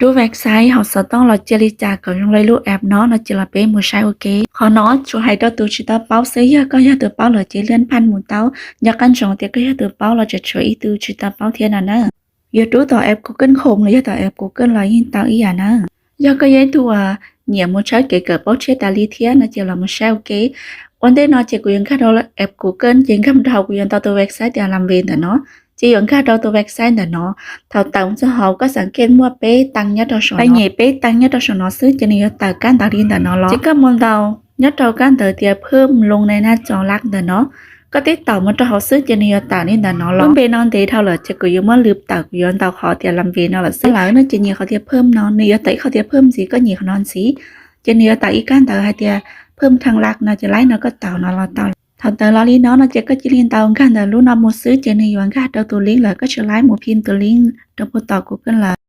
Lub website hauv xov tooj los cia li cas kom zoo li lub app no no ces los peb mus saib ua ke. Qhov no tsuas hais rau tus tsis tau paub xwb, yog koj yog tus paub lawm ces len phaj mus tau. Nco qab ntsoov tias koj yog tus paub los tseem tshuav ib tug tsis tau paub thiab no na. Yuav rub tom app Google Chrome los yog tom app Google los yeej tau ib yam na. Yog koj yog ib tug uas nyiam mus tshawb kev kawm paub tshiab tas li thiab no ces los mus saib ua ke. Ua ntej no ces kuv yuav nkag rau app Google ces nkag mus rau hauv kuv yuav ntaus tus website tias lam ve ntawm no. Ces yuav nkag rau tus website ntawm no. Thaum tawm mus txog hauv koj xav kej muaj peb tee nyob rau saum no, nyem peb tee nyob rau saum no xwb ces nws yuav tawm kab ntawv li ntawm no los. Ces koj mus ntaus nyob rau kab ntawv tias phwj loo na na tso laj ntawm no. Koj tib taum mus rau hauv xwb ces nws yuav tawm li ntawm no los. Lub npe no ntev dhau lawm ces kuv yuav muab lwm tawm, kuv yuav ntaus qhov tias lam ve no lawm xwb. Lawm no ces nyem qhov tias phwj no, nws yuav tawm ib qhov tias phwj ntxiv, koj nyem qhov no ntxiv. Ces nws yuav tawm ib kab ntawv hais tias phwj thee laj no ces laib no koj taum no los tau. Thaum tawm los li no no ces koj cia li ntaus nkag ntawm lub no mus xwb ces nws yuav nkag rau tus link lawm, koj tsis laib mus phim tus link rau puag tom Google lawm.